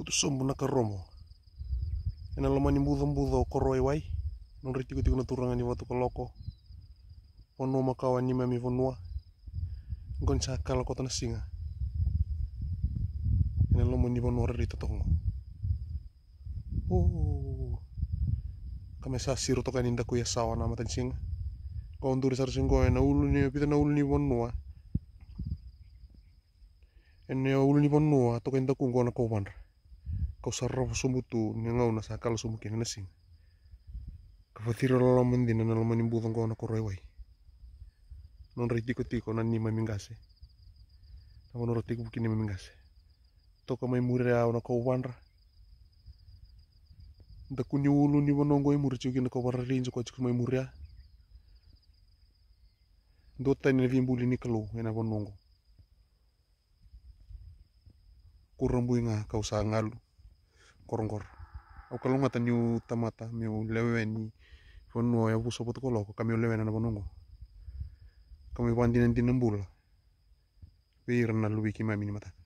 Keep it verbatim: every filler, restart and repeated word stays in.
Butu sobu na karomo. Ena loma ni bucabuca o Korowaiwai, nodra itikotiko na turaga ni Vatukaloko. Vanua makawa ni neimami vanua. Qo ni sa kala koto na siga. Ena loma ni vanua rairai totoka qo. O, ka me sa siro toka yani daku ya sawa na matanisiga. Qo duri sara siqo ena ulu ni, vica na ulu ni vanua. Ena ulu ni vanua toka e daku qo na Kauvadra. Kau sa ravo sobu tu ni gauna sa kala sobu kina na siga. Ka vacira loloma dina na loma ni buca qo na Korowaiwai. Nodra itikotiko na neimami qase. Na vanua ra tekivu kina neimami qase. Toka mai muri au na Kauvadra. Daku ni ulu ni vanua qo e muri tiko kina na Kauvadra Range, ko tiko mai muri a. Dua tani na veibuli ni Kalou ena vanua qo. Kurabui ga kau sa galu. Qoroqoro. Au kalougata niu tamata meu lewe ni vanua yavusa Vatukaloko ka meu lewena na vanua qo. Ka meu vakadinadina bula vei ira na luvei keimami ni mataka.